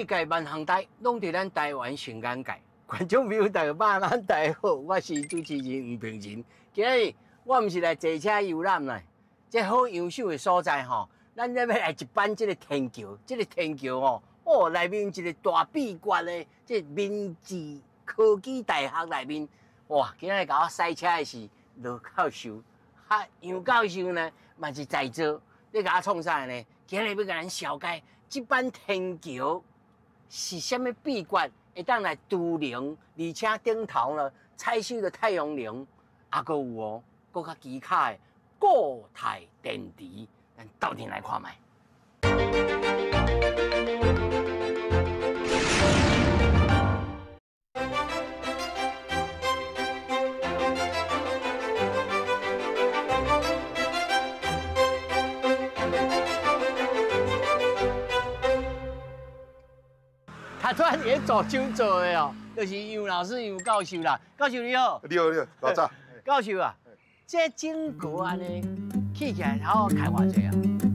世界万项台攏佇咱台灣上眼界。觀眾朋友大家晚安，大家好，我是主持人黃平仁。今日我毋是來坐車遊覽啦，這好優秀的所在吼，咱這欲來一班這个天橋，這个天橋吼，哦，內面一个大秘訣的，這明治科技大學內面，哇，今日共我賽車的是羅教授，啊，楊教授呢嘛是在座，你共我創啥呢？今日欲共咱紹介這班天橋是啥物秘訣，會當來儲能，而且頂頭呢採收的太陽能，啊，閣有哦，閣較奇巧的固態電池，咱鬥陣來看覓。他突然也做手做的哦，就是楊老師、楊教授啦。教授你好。你好，你好，老早。教授啊，這整個按呢起起來頭開偌濟啊？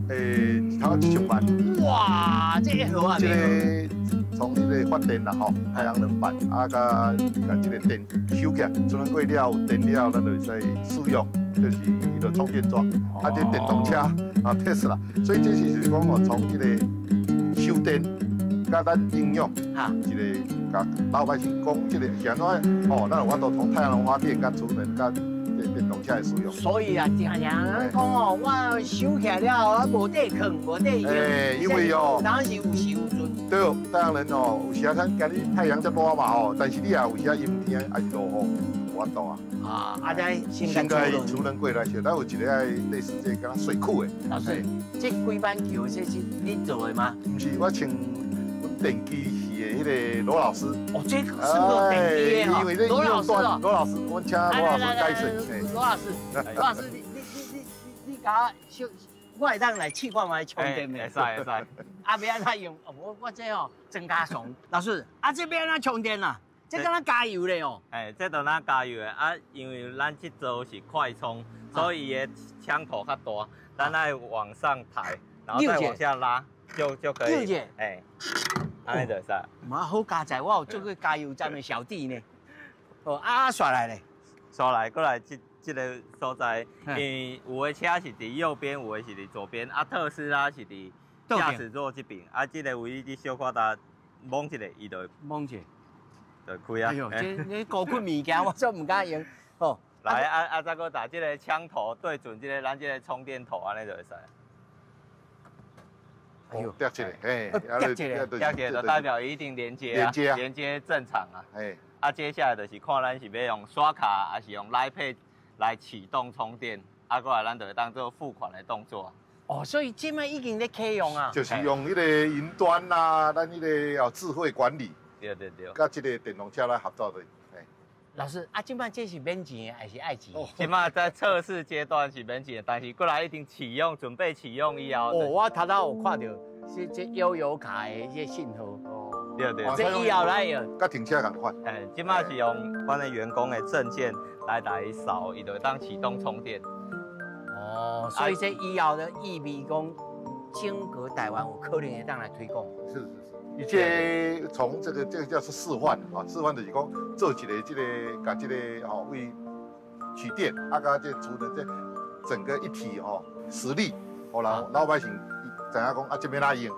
一頭1000萬。哇，這會好啊！這個從這個發電啦吼，太陽能板啊，佮佮這個電收起來，儲能過了有電了，咱就會使使用，就是伊個充電樁，啊，這電動車啊，特斯拉，所以這是講哦，從這個收電。佮咱應用，一个共老百姓講，這个是按怎哦，咱有法度從太陽能發電、佮儲能、佮電動車的使用。所以啊，定定人講哦，我收起來了後，我無地囥，無地用。欸，因為哦，當時有時有陣。對，太陽能哦，有時啊，咱今日太陽遮熱嘛吼，但是你也有時啊陰天還是落雨，無法度啊。啊，啊，再先共儲能過來，咱有一个愛類似這个敢若水庫的。老師，這幾板橋這是你做的嗎？毋是，我請電機系的彼个羅老師。哦，這個是做電機的哈。羅老師哦，羅老師，我請羅老師解釋。羅老師，羅老師，你共我小，我會當來試看覓充電袂？會使會使。啊，欲按怎用？我這哦莊家慫。老師，啊，這欲按怎充電啊？這敢若加油咧哦。欸，這就若加油的啊，因為咱這座是快充，所以伊的槍頭較大，咱愛往上抬，然後再往下拉，就可以。欸。按呢就會使。嘛好佳哉，我有做過加油站的小弟呢。哦，啊，煞來咧，煞來過來這个所在，因為有的車是佇右邊，有的是佇左邊，啊，特斯拉是佇駕駛座這邊，啊，這个位置小可焦摸一下，伊就摸一下，就開啊。哎喲，這這高級物件我真毋敢用。哦，來啊啊，再閣打這个槍頭對準這个咱這个充電頭，按呢就會使。哎呦，掉起來，哎，掉起來，掉起來就代表一定連接啊，連接正常啊。哎，啊，接下來就是看咱是欲用刷卡，還是用 Line Pay 來啟動充電，啊，過來咱就會當做付款的動作。哦，所以這擺已經咧啟用啊。就是用彼個雲端啊，咱彼个哦智慧管理，對對對，佮這個電動車來合作的。老師，啊，這擺這是免錢的還是愛錢？這擺在測試階段是免錢的，但是過來已經啟用，準備啟用以後。哦，我頭拄有看到是這悠遊卡的這信號。哦，對對。這以後來用。佮停車仝款。欸，這擺是用阮的員工的證件來掃，伊就會當啟動充電。哦，所以這以後的意味講，整個台灣有可能會當來推廣。是是是。伊這從這個叫做示範啊，示範就是講做一个這个，共這个吼為取電啊，佮這儲能這整個一體吼實力，予人老百姓知影講啊，這欲按怎用。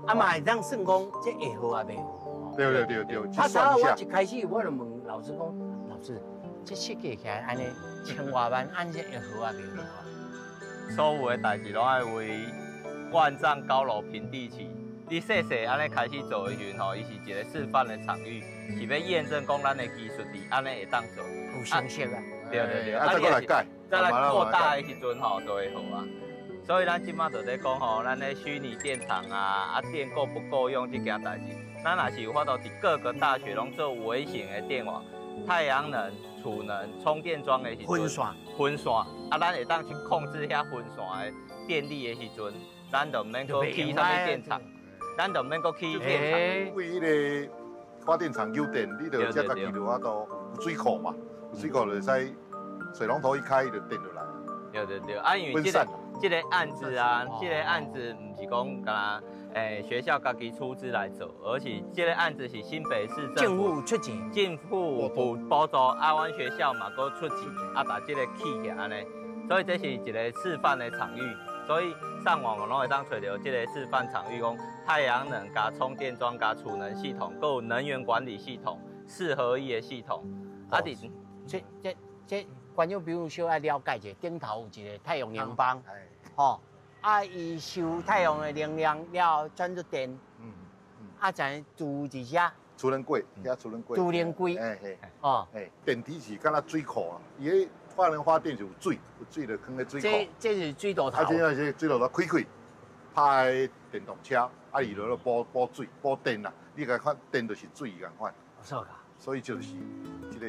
啊嘛會當算講這會好啊袂好。對對對對，啊，頭我一開始我就問老師講，老師，這設計起來按呢千外萬，按這會好啊袂好啊？所有的代誌攏愛為萬丈高樓平地起。你細細按呢開始做的時陣吼，伊是一个示範的場域，是欲驗證講咱的技術佇按呢會當做。有成色啊！對對對，啊，再閣來改，再來擴大的時陣吼，就會好啊。所以咱這擺就咧講吼，咱的虛擬電廠啊，啊電夠不夠用這件代誌，咱若是有法度佇各個大學攏做微型的電網，太陽能、儲能、充電樁的時陣，分線，分線，啊，咱會當去控制遐分線的電力的時陣，咱就毋免閣起啥物電廠。咱就毋免閣起電廠。為彼个發電廠供電，你就遮家己就法度有水庫嘛，有水庫就會使水龍頭一開，就電就來。對對對，啊，因為這个案子啊，這个案子毋是講敢若學校家己出資來做，而是這个案子是新北市政府出錢，政府補助，啊，阮學校嘛閣出錢，啊，把這个起起來按呢，所以這是一个示範的場域，所以上網攏會當揣著這个示範場域，講太陽能加充電樁加儲能系統，閣有能源管理系統，四合一的系統。啊，佇這觀眾朋友小愛了解者，頂頭有一个太陽能板，吼。啊，伊收太陽的能量了後轉做電，啊，才貯佇遮。儲能櫃，遐儲能櫃。儲能櫃，嘿嘿，哦，嘿，電池是敢若水庫啊，伊彼發能發電是有水，有水就囥咧水庫。這是水道頭。啊，這是水道頭開開，拍電動車，啊，伊就咧補水補電啦。你共看電就是水仝款。是噶。所以就是這个，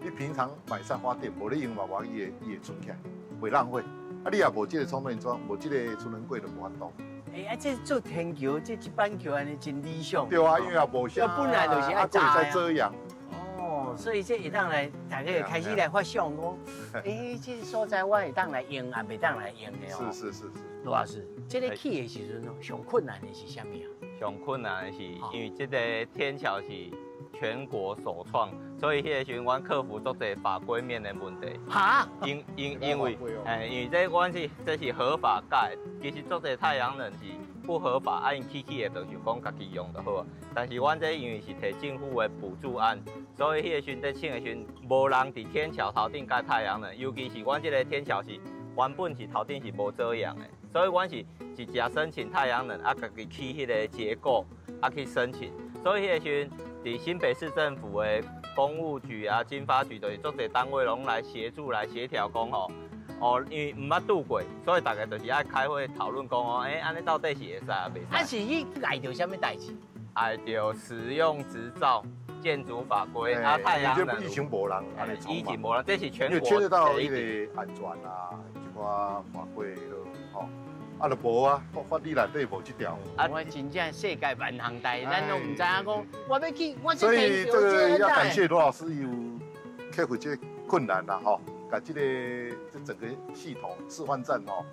你平常買上發電，無咧用嘛，無伊會存起來，袂浪費。啊！你也無這个充電樁，無這个儲能櫃就無法度。欸，啊，這做天橋，這一板橋按呢真理想。對啊，因為也無啥。本來就是愛遮遮陽。哦，所以這會當來，大家開始來發想講，欸，這个所在我會當來用，也袂當來用的哦。是是是是。羅老師，這个起的時陣，上困難的是啥物啊？上困難的是，因為這个天橋是全國首創，所以彼个時陣，阮克服足濟法規面的問題。哈？因為，欸，因為這阮是這是合法蓋，其實足濟太陽能是不合法，啊，𪜶起起的就想講家己用就好。但是阮這因為是提政府的補助案，所以彼个時陣佇請的時陣，無人佇天橋頭頂蓋太陽能，尤其是阮這个天橋是原本是頭頂是無遮陽的，所以阮是直接申請太陽能，啊，家己起彼個結構，啊去申請。所以彼个時陣，佇新北市政府的工務局啊、經發局，就是足濟單位攏來協助來協調，講吼，哦，因為毋捌拄過，所以大家就是愛開會討論講哦，欸，按呢到底是會使抑袂使？啊，是去礙著啥物代誌？礙著使用執照、建築法規啊、太陽能。以前無人按呢以前無人，這是全國。牽涉到彼个安全啊，一寡法規吼。啊，就無啊，法律內底無這條。啊，我真正世界萬項代，咱攏毋知影講，我欲去，我所以這个要感謝羅老師有克服這个困難啦，吼，共這个這整個系統示範站吼，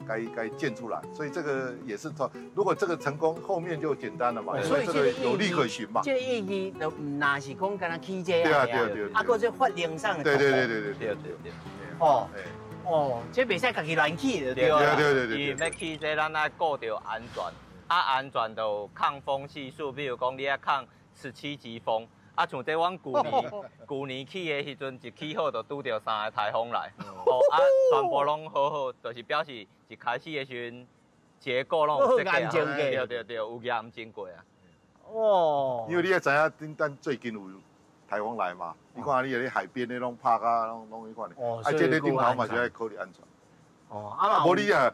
該建出來。所以這个也是說，如果這個成功，後面就簡單了嘛。所以這個有利可循嘛。這個意義就毋若是講干焦起這對啊對啊對啊。啊，閣這法令上。對對對對對對對。哦。哦，這袂使家己亂起就對啊。對對對對。伊欲起這，咱愛顧著安全，啊安全就有抗風係數，比如講你愛抗17級風，啊像這阮舊年起的時陣，一起好就拄著三个颱風來，哦啊全部攏好好，就是表示一開始的時陣結構攏有設計好，對對對，有驗證過啊。哦。因為你也知影，頂等最近有颱風來嘛，你看你佇海邊咧，攏拍甲攏彼款的，啊，這个頂頭嘛是愛考慮安全。哦，啊無你啊，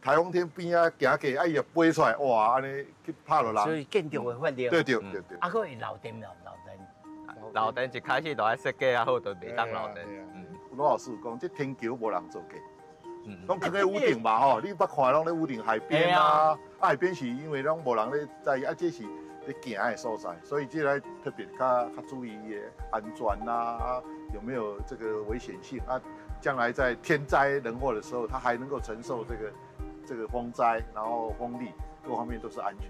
颱風天邊仔行過，啊伊若飛出來，哇，按呢去拍落人。所以建築的法令。對對對對。啊，閣會漏電漏毋漏電？漏電一開始就愛設計啊好，就袂當漏電。羅老師講，這天橋無人做過，攏囥咧屋頂嘛吼，你捌看攏咧屋頂海邊啊，啊海邊是因為攏無人咧在意，啊這是咧行的所在，所以這个特別較注意伊的安全啊，有沒有這個危險性啊？將來在天災人禍的時候，它還能夠承受這個風災，然後風力各方面都是安全。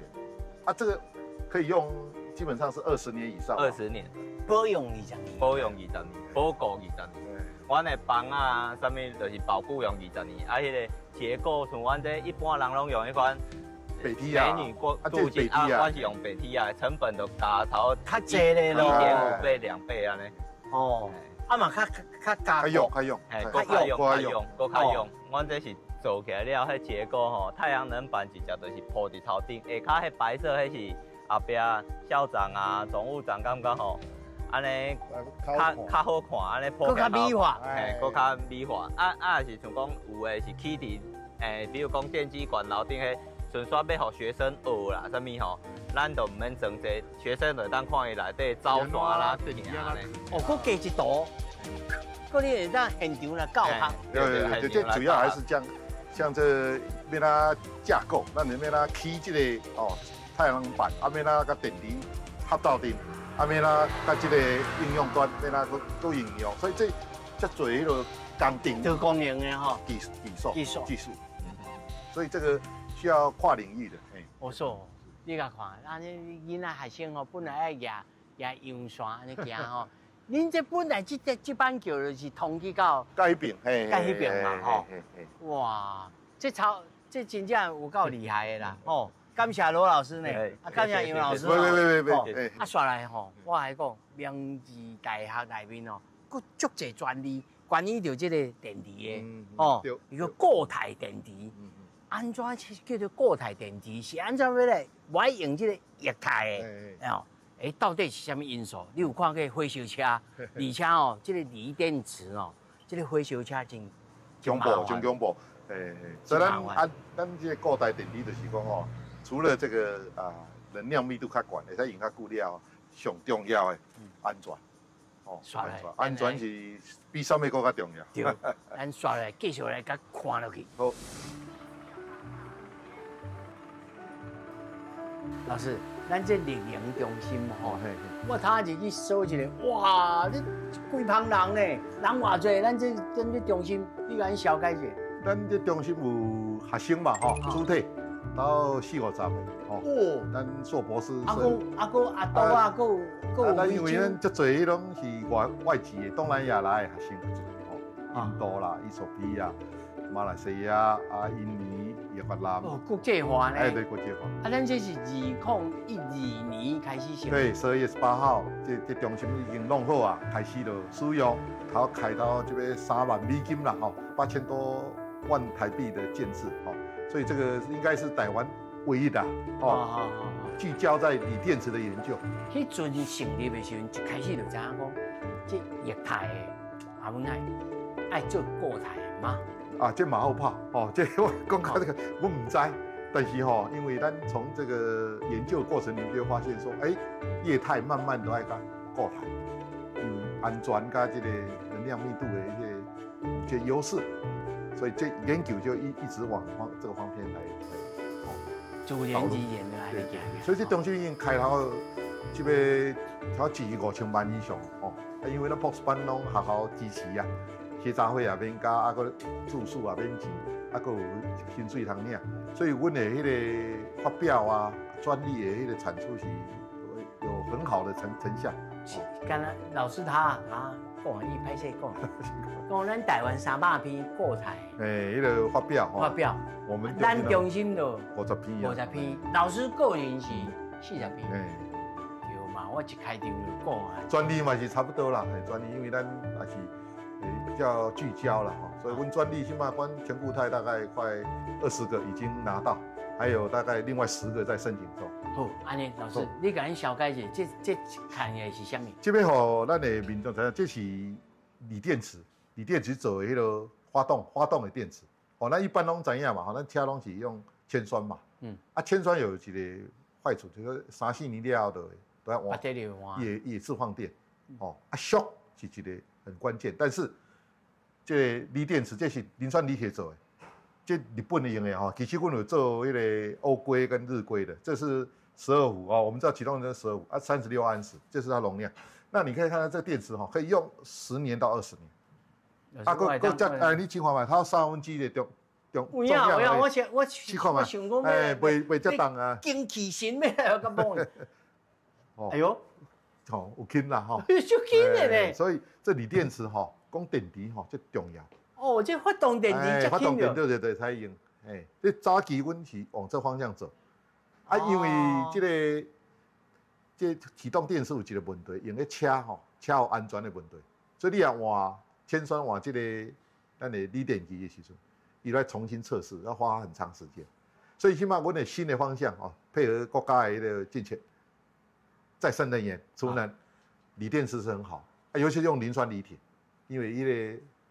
啊，這個可以用，基本上是20年以上。二十年，保養二十年，保養二十年，保固二十年。阮的房啊，啥物就是保固用二十年。啊，彼个結構像阮這一般人攏用彼款白鐵啊，美女過鍍金啊，阮是用白鐵啊，成本就加頭較濟咧咯，1.5倍、2倍按呢。哦，啊嘛較較加較用較用，嘿，閣較用較用，閣較用。阮這是做起來了，彼結構吼，太陽能板直接就是鋪佇頭頂，下跤彼白色彼是後壁校長啊、總務長感覺吼，按呢較較好看，按呢鋪閣較美化，嘿，閣較美化。啊啊，是像講有的是起佇，比如講電機管樓頂彼，純粹欲予學生學啦，啥物吼，咱就毋免裝這個，學生就會當看伊內底走線啦、行按呢。哦，閣加一圖，閣你會當現場來教學。對對對，這主要還是將像這欲怎架構，咱欲怎起這个哦太陽能板，啊欲怎共電池合鬥陣，啊欲怎共這个應用端欲怎閣閣應用，所以這遮濟彼个工程做工程的吼技術技術技術，所以這個需要跨領域的。我說，你共看，按呢囡仔學生吼，本來愛舉舉陽傘按呢行吼，恁這本來這板橋就是通去到到彼邊，嘿，到彼邊嘛吼。哇，這超這真正有夠厲害的啦，吼！感謝羅老師呢，啊，感謝楊老師。喂喂喂喂，啊，煞來吼，我來講，明治大學內面哦，閣足濟專利關於著這個電池的，哦，伊個固態電池，按怎叫做固態電池？是按怎欲來無愛用這個液態的？哦，欸，到底是啥物因素？你有看過火燒車？而且哦，這個鋰電池哦，這個火燒車真恐怖，真恐怖。欸，所以咱啊，咱這個固態電池就是講吼，除了這個啊能量密度較懸，會使用較久了，上重要的安全，哦，安全，安全是比啥物閣較重要。對，咱煞來繼續來共看落去。好，老師，咱這綠能中心吼，我頭仔日去掃一下，哇，這規芳人呢，人偌濟，咱這中心，你共阮紹介一下。咱這中心有學生嘛，吼，主體到四五十個，吼。咱碩博士。啊，閣啊閣阿多啊，閣閣有。咱因為咱遮濟彼攏是外籍的，東南亞來的學生較濟，吼，印度啦、衣索比亞、馬來西亞啊、印尼、越南。哦，國際化呢？哎，對，國際化。啊，咱這是2012年開始成。對，12月18號，這中心已經弄好啊，開始就使用，頭開到這個3萬美金啦，吼，8000多萬台幣的建置，哦，所以這個應該是台灣唯一的，哦，聚焦在鋰電池的研究。彼陣成立的時陣，一開始就知影講，這液態的阿文愛愛做固態的嗎？啊，這馬後炮，哦，這我講到這個我毋知，但是吼，因為咱從這個研究過程裡面就發現說，欸，液態慢慢都愛共固態，因為安全佮這個能量密度的一些優勢。所以這研究就一直往這個方面來，哦，自然而然的來行。所以這東西已經開頭這個超5000萬以上，哦，啊，因為咱博士班攏學校支持啊，學雜費也免交，啊，閣住宿也免錢，啊，閣有薪水通領，所以阮的彼個發表啊、專利的彼個產出是有很好的成效。敢若老師他啊講，伊歹勢講，講咱台灣300篇固態，欸，彼個發表發表，我們咱中心就50篇，50篇，老師個人是40篇，對嘛？我一開場就講啊，專利嘛是差不多啦，專利因為咱也是比較聚焦啦，所以阮專利起碼關全固態大概快20個已經拿到，還有大概另外10個在申請中。好，按呢，老師，你共阮紹介一下，這看的是啥物？這邊吼，咱的民眾知影，這是鋰電池，鋰電池做的彼個發動的電池。哦，咱一般攏知影嘛，吼，咱車攏是用鉛酸嘛。啊，鉛酸有一個壞處，就是三四年了後就都要換。也自放電。哦，啊，燒是一個很關鍵，但是這個鋰電池這是磷酸鋰鐵做的，這日本的用的吼，其實阮有做彼個歐規跟日規的，這是12伏哦，我們知道啟動的12伏啊，36安時，這是它容量。那你可以看到這個電池哈，可以用10年到20年。啊，閣閣這哎，你試看覓，它3分之一的重重重量。我想我我想講，哎，袂袂遮重啊。精氣神欲來共講。哎喲，哦，有輕啦吼。足輕的呢。所以這鋰電池吼，講電池吼，這重要。哦，這發動電池發動電對對對，才用。哎，這早期阮是往這方向走。啊，因為這個這啟動電池有一個問題，用咧車吼，車有安全的問題，所以你若換鉛酸換這個咱的鋰電池的時陣，伊來重新測試，要花很長時間。所以起碼阮的新的方向哦，配合國家的彼個政策，再生能源、儲能，鋰電池是很好，啊，尤其是用磷酸鋰鐵，因為彼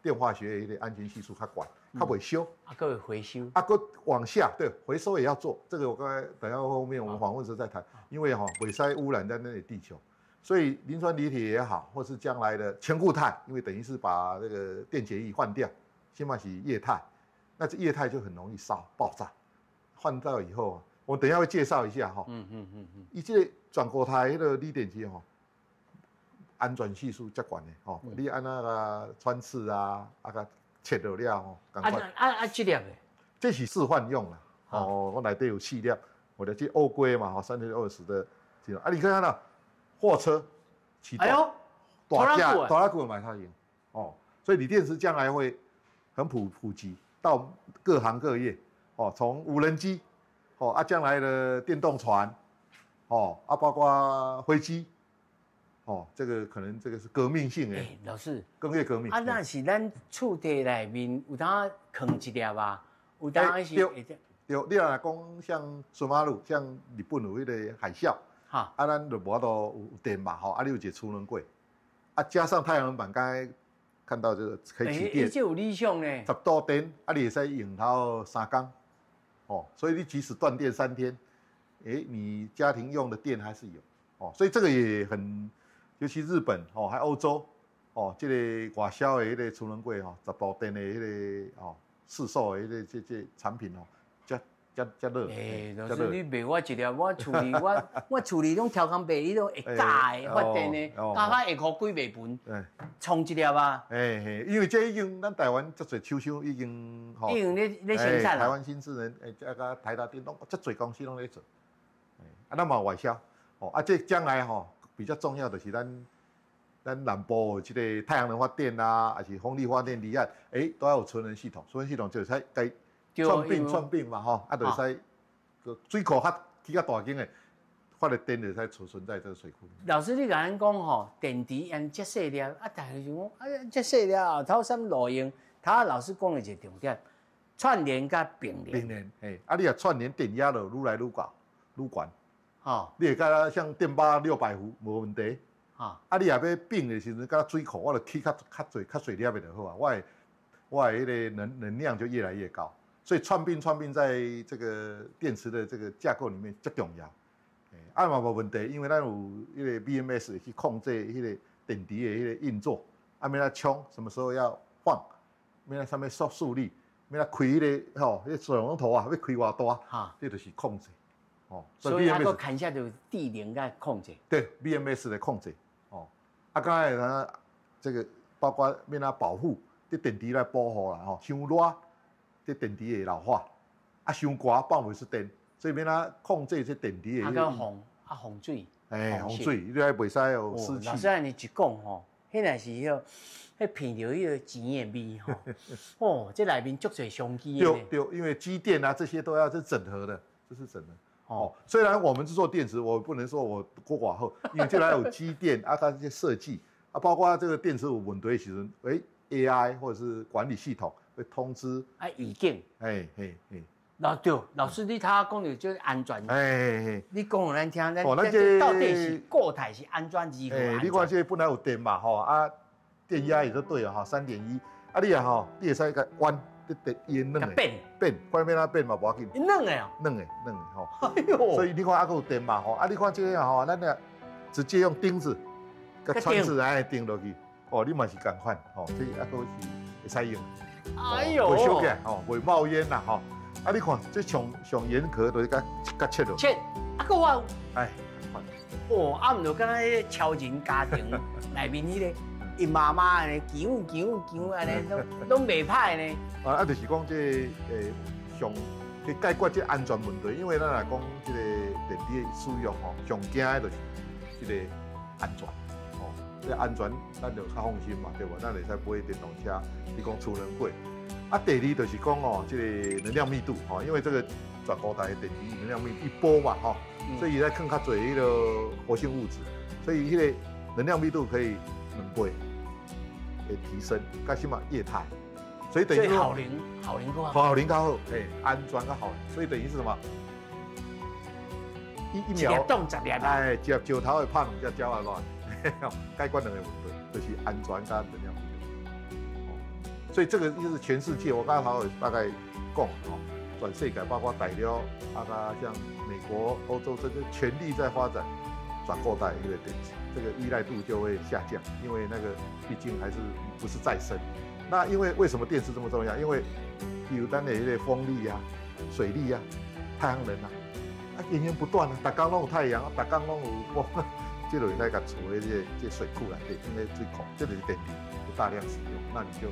個電化學的彼個安全係數較懸，較袂燒。啊，閣會回收。啊，閣往下，對，回收也要做。這個我剛才等下後面我們訪問時再談。因為吼，袂使污染在那裡地球，所以磷酸鋰鐵也好，或是將來的全固態，因為等於是把這個電解液換掉，起碼是液態，那這液態就很容易燒爆炸。換掉以後，我等一下會介紹一下哈。伊這個全固態彼個鋰電池吼，安全係數遮懸的吼，你按怎共穿刺啊，啊共切落了吼，啊啊啊，這粒的，這是示範用啦。哦，我內底有四粒，我的這烏龜嘛，吼，30-20的這種啊，你看到貨車啟動，哎呦，大架拖拖拉庫買它贏哦，所以鋰電池將來會很普及到各行各業哦，從無人機哦啊，將來的電動船哦啊，包括飛機哦，這個可能這個是革命性的欸，老師，工業革命。啊，那是咱厝地內面有當囥一粒啊，有當是對對，你若講像孫馬路，像日本有彼個海嘯，啊，咱就無法度有電嘛，吼，啊，你有一個儲能櫃，啊，加上太陽能板，剛才看到這個可以取電，這有理想呢。10度電，啊，你會使用到3工，哦，所以你即使斷電3天，欸，你家庭用的電還是有，哦，所以這個也很，尤其日本哦，還歐洲，哦，這個外銷的彼個儲能櫃吼，10度電的彼個哦，市售的彼個這產品哦，遮遮遮熱。欸，老師，你賣我一粒，我厝裡攏超工賣，彼種會加的發電的，加較會箍幾賣盤，充一粒啊。欸嘿，因為這已經咱台灣遮濟廠商已經已經咧生產。台灣新智能，欸，這個台達電攏遮濟公司攏咧做。啊，咱嘛有外銷，哦，啊，這將來吼比較重要的是咱南部這個太陽能發電啊，還是風力發電離岸，欸，都要有儲能系統，儲能系統就會使該串並串並嘛，吼，啊，就會使個水庫較起較大間的，發的電就會使儲存在這個水庫。老師，你共咱講吼，電池按遮細粒，啊，大家想講，啊，遮細粒後頭啥物路用？頭仔老師講的一個重點，串聯佮並聯。並聯，嘿，啊，你若串聯電壓就愈來愈高，愈懸。你會敢像電巴600伏無問題。啊，你若欲並的時陣，敢水庫我就起較較濟較濟粒的就好啊，我的彼個能量就越來越高。所以串並串並在這個電池的這個架構裡面足重要。啊嘛無問題，因為咱有彼個 BMS 去控制彼個電池的彼個運作，啊，欲按怎充，什麼時候要放，欲按怎啥物速率，欲按怎開彼個吼，彼個水龍頭啊，欲開偌大，這就是控制。哦，所以它閣牽涉著智能佮控制。對，BMS 的控制。哦，啊，剛才咱這個包括欲按怎保護，這電池來保護啦，吼，傷熱，這電池會老化，啊，傷寒放袂出電，所以欲按怎控制這電池的。啊，閣防水。欸，防水，你愛袂使有濕氣。老師按呢一講吼，彼若是彼個，彼聞著彼個錢的味吼，哦，這內面足濟商機的。對對，因為機電啊這些都要是整合的，這是整合。哦，雖然我們是做電池，我不能說我過寡好，因為這來有機電啊，它這些設計啊，包括這個電池有問題的時陣，欸，AI 或者是管理系統會通知。啊，預警。嘿嘿嘿。老對，老師你頭仔講著這安全。嘿嘿。你講予咱聽，咱這到底是固態是安怎如何？欸，你看這本來有電嘛，吼啊，電壓也就對了哈，3.1。啊，你啊吼，你會使共彎。電伊軟的變變，看欲按怎變嘛無要緊。軟的哦，軟的軟的吼。哎喲，所以你看還閣有電嘛吼，啊，你看這個吼，咱若直接用釘子，共穿子來釘落去，哦，你嘛是仝款吼，這還閣是會使用。哎喲，袂燒起來吼，袂冒煙啦吼。啊，你看這上上嚴格就是共共切落。切，啊，閣我。哎，仝款。哦，啊，毋就敢若彼個超人家庭內面彼個。伊媽媽按呢，勼勼勼按呢，攏袂歹呢。啊，就是講這上去解決這安全問題，因為咱若講這個電池的使用吼，上驚的就是這個安全，吼，這安全咱就較放心嘛，對無？咱會使買電動車，你講儲能櫃。啊，第二就是講哦，這個能量密度，吼，因為這個全固態的電池能量密度一波嘛，吼，所以伊咧囥較濟彼個活性物質，所以彼個能量密度可以2倍會提升，佮什麼液態，所以等於效能效能較好，效能較好，欸，安全較好，所以等於是什麼？一秒動10粒，哎，一粒石頭會拍兩隻鳥仔亂，解決兩個問題，就是安全佮能量密度。所以這個就是全世界，我剛才大概講哦，全世界包括大陸啊，像美國、歐洲，這個全力在發展轉固態彼個電池，這個依賴度就會下降，因為那個畢竟還是不是再生。那因為為什麼電池這麼重要？因為比如咱的彼個風力啊、水力啊、太陽能啊，啊源源不斷啊，逐工攏有太陽，逐工攏有風，這就會使共儲佇這水庫內底，因為水庫，這就是電池大量使用，那你就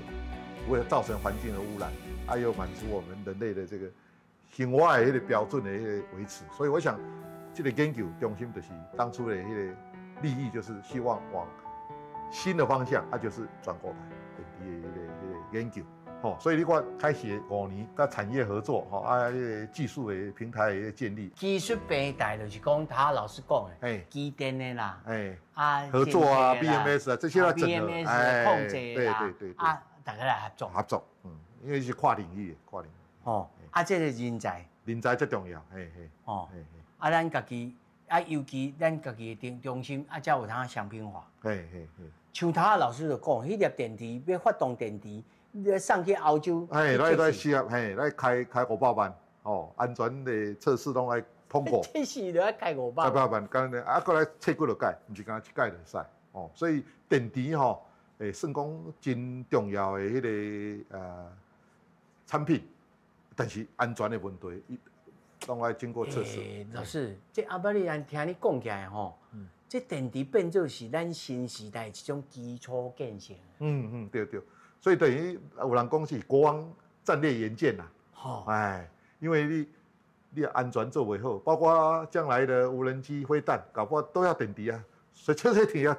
不會造成環境的污染，啊又滿足我們人類的這個生活的彼个标准的彼个维持。所以我想，這个研究中心就是當初的彼个利益，就是希望往新的方向，啊，就是轉固態電池的彼個研究。吼，所以你看開始5年，佮產業合作，吼啊，彼個技術的平台的建立，技術平台就是講，他老師講的，機電的啦，啊，合作啊，BMS 啊，這些要整合， BMS 控制啦，啊，大家來合作，合作，因為是跨領域的，跨領域。哦，啊，這個人才，人才最重要，嘿嘿。哦，啊，咱家己，啊，尤其咱家己的中心，啊，才有通商品化。嘿嘿嘿。像他老師就講，彼粒電池欲發動電池，你送去歐洲，哎，來試驗，嘿，來開500萬，哦，安全的測試攏來通過。測試就愛開五百。500萬，敢若啊，閣來測幾落擺，毋是干焦一擺就會使，哦，所以電池吼，算講真重要的彼个產品，但是安全的問題，伊攏愛經過測試。老師，這阿伯你按聽你講起來吼，這電池變做是咱新時代一種基礎建設。嗯嗯，對對。所以等於有人講是國防戰略元件啦，哎，因為你安全做袂好，包括將來的無人機、飛彈，搞不好都要電池啊，所以潛水艇也要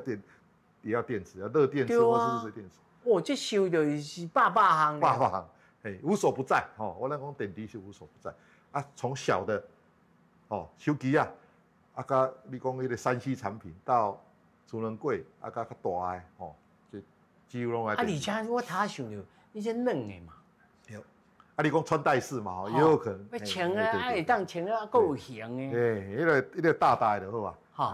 電池啊，熱電池或是水電池。哦，這收就是百百項。百百項，嘿，無所不在，吼，我咱講電池是無所不在啊，從小的哦手機啊，啊，佮你講彼個3C 產品到儲能櫃，啊，佮較大的吼。啊！而且我頭想著，你這軟的嘛，對。啊，你講穿戴式嘛，吼，也有可能。欲穿啊，啊會當穿啊，閣有型的。對，彼個大大的就好啊。吼。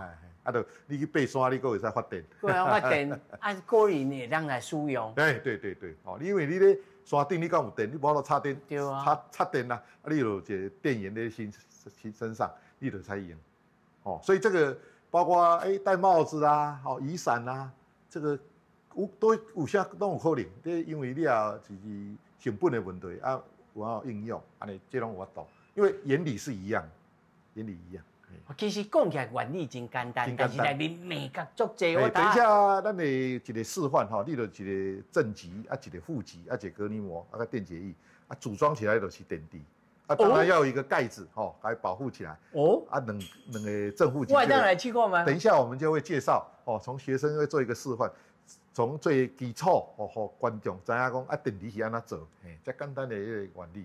啊，就你去爬山，你閣會使發電。對啊，發電啊，個人會當來使用。對對對對，哦，因為你咧山頂，你敢有電，你無法度插電。對啊。插電啦，啊，你有一個電源咧身上，你就使用。哦，所以這個包括戴帽子啊，哦，雨傘啊，這個。有都有啥攏有可能，這因為你也是成本的問題啊，有法應用，按呢這攏有法度，因為原理是一樣，原理一樣。其實講起來原理真簡單，但是內面眉角足濟。等一下，咱的一個示範吼，你就一個正極啊，一個負極啊，一個隔離膜啊，個電解液啊，組裝起來就是電池。啊，當然要有一個蓋子吼，來保護起來。哦。啊，兩個正負極。我當來試過嗎？等一下我們就會介紹哦，從學生會做一個示範。從最基礎，予觀眾知影講啊，電池是按怎做，嘿，遮簡單的彼個原理。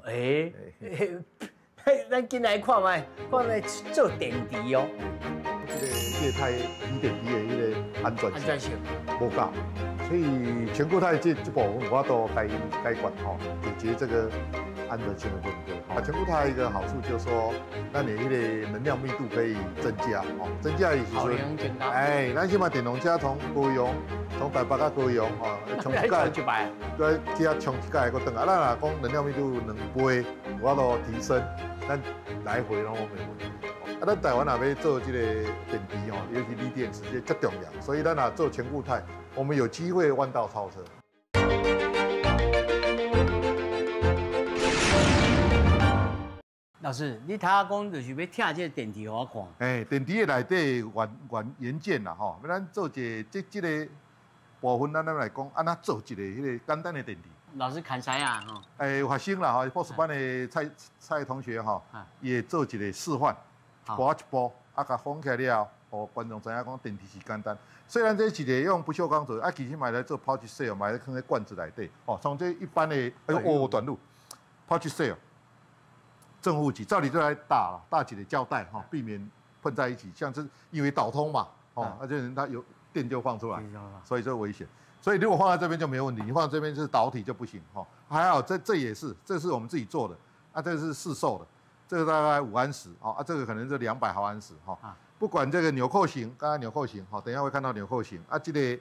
欸，咱緊來看覓，看覓做電池哦。這個液態鋰電池的彼個安全性無夠，所以全固態這部分我都解決吼，解決這個安全性的問題。啊，全固態一個好處就是說，咱的彼個能量密度可以增加，哦，增加的時陣，哎，咱現在電動車從高雄。從台北到高雄，哦，充一擺，對，去遐充一擺閣轉來。咱若講能量密度兩倍，有法度提升，咱來回攏沒問題。啊，咱台灣若欲做這個電池吼，尤其鋰電池，這足重要。所以咱若做全固態，我們有機會彎道超車。老師，你頭仔講就是欲拆這個電池予我看。欸，電池的內底原件啦，吼，欲咱做一個這個。部分咱來講，按怎做一個彼個簡單的電池？老師牽師啊，吼。欸，有學生啦，吼，博士班的蔡同學吼，伊會做一個示範，一步一步，啊，共封起來了，予觀眾知影講電池是簡單。雖然這是一個用不鏽鋼做，啊，其實嘛來做 pouch cell，嘛來囥佇罐子內底。哦，從這一般的，哎呦，哦，短路，pouch cell，正負極，照理就來打一個膠帶，吼，避免碰在一起。像這因為導通嘛，哦，啊，這人他有。電就放出來，所以這危險。所以如果放在這邊就沒問題，你放在這邊是導體就不行哈。還好這也是，這是我們自己做的，啊，這是市售的，這個大概5安時啊，這個可能是200毫安時哈。不管這個紐扣型，剛剛紐扣型，好，等一下會看到紐扣型啊，這個鋁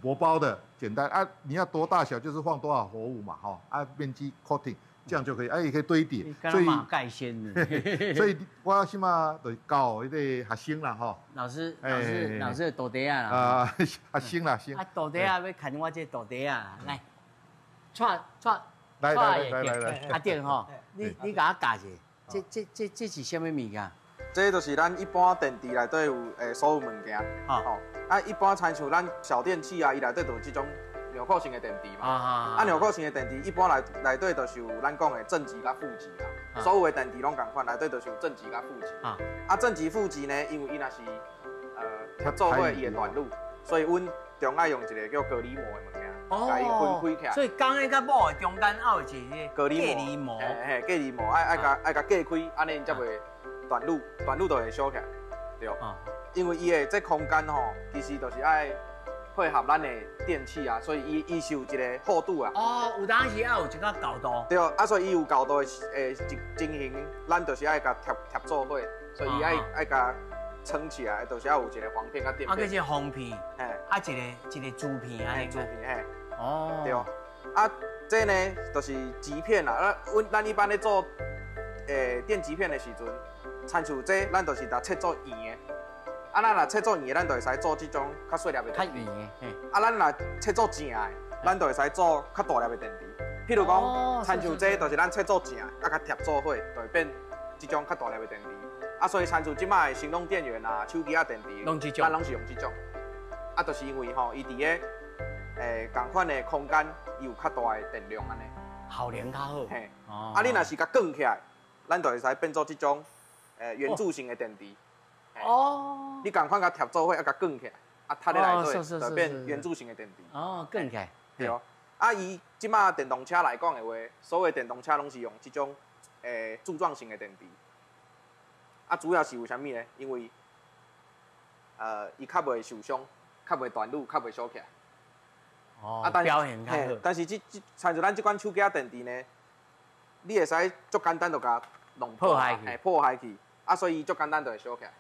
箔包的簡單啊，你要多大小就是放多少活物嘛，哈啊，面積 coating 這樣就可以，啊，也可以堆疊，所以蓋先。所以我起碼就教彼個學生啦，吼。老師，老師，老師徒弟啊。啊，學生啦，生。啊，徒弟啊，欲牽我這徒弟啊，來，帶帶。來來來來來。阿頂吼，你共我教一下，這是啥物物件？這就是咱一般電池內底有的所有物件。吼，啊，一般親像咱小電器啊，伊內底就有這種。尿固性的电池嘛。啊，尿固性的电池一般内底就是有咱讲的正极佮负极啦。所有的电池拢仝款，内底就是有正极佮负极。啊，正极负极呢，因为伊若是贴做伙伊会断路，所以阮中爱用一个叫隔离膜的物件，共伊分开起来。所以公的佮母的中间还有一个隔离膜。嘿嘿，隔离膜爱共隔开，按呢𪜶才袂断路，断路就会烧起来。对。因为伊的这空间吼，其实就是爱配合咱的电器啊，所以伊是有一个厚度啊。哦，有当时爱有一个厚度。对，啊，所以伊有厚度的情形，咱就是爱共贴贴做伙，所以伊爱共撑起来，就是爱有一个簧片佮垫片。啊，佮这簧片，嘿，啊，一个一个珠片按呢。珠片，嘿。哦。对。啊，这呢就是极片啦。啊，阮一般咧做电极片的时阵，亲像这，咱就是共切做圆的。啊，咱若切做圆的，咱就会使做这种较细粒的电池。较圆的，嘿。啊，咱若切做正的，咱就会使做较大粒的电池。譬如讲，亲像这就是咱切做正的，啊，共贴做伙，就会变这种较大粒的电池。啊，所以亲像这摆的行动电源啊、手机仔电池，咱拢是用这种。啊，就是因为吼，伊伫咧仝款的空间，伊有较大的电量按呢。效能较好。嘿。啊，你若是共卷起来，咱就会使变做这种圆柱形的电池。哦，你仝款共贴做伙，啊，共卷起来，啊，插咧内底，就变圆柱形的电池。哦，卷起来。对。啊，伊这摆电动车来讲的话，所有电动车拢是用这种柱状型的电池。啊，主要是为啥物呢？因为伊较袂受伤，较袂断路，较袂烧起来。哦。啊，表现较好。但是这亲像咱这款手机电池呢，你会使足简单就共弄破坏去，破坏去。啊，所以伊足简单就会烧起来。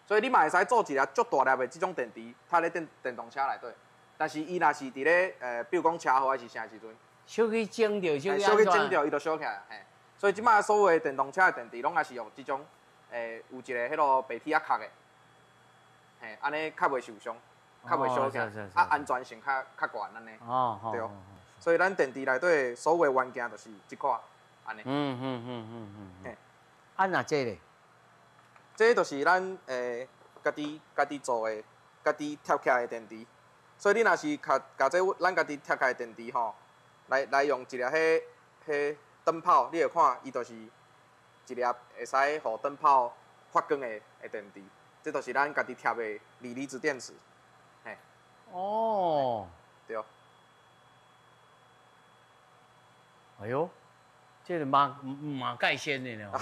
所以你嘛会使做一粒足大粒的这种电池，插咧电动车内底。但是伊若是伫咧比如讲车祸还是啥时阵，小去整著，小去整著，伊就烧起来。嘿，所以这摆所有的电动车的电池拢也是用这种，有一个彼个白铁仔壳的，嘿，按呢较袂受伤，较袂烧起来，啊，安全性较悬按呢。哦，对。所以咱电池内底所有的元件就是这款，按呢。嘿。啊，那这个？这就是咱家己做的、家己贴起来的电池。所以你若是共这咱家己贴起来的电池吼，来用一粒彼灯泡，你会看伊就是一粒会使予灯泡发光的电池。这就是咱家己贴的锂离子电池。嘿。哦。对。哎呦，这个嘛嘛盖先的呢。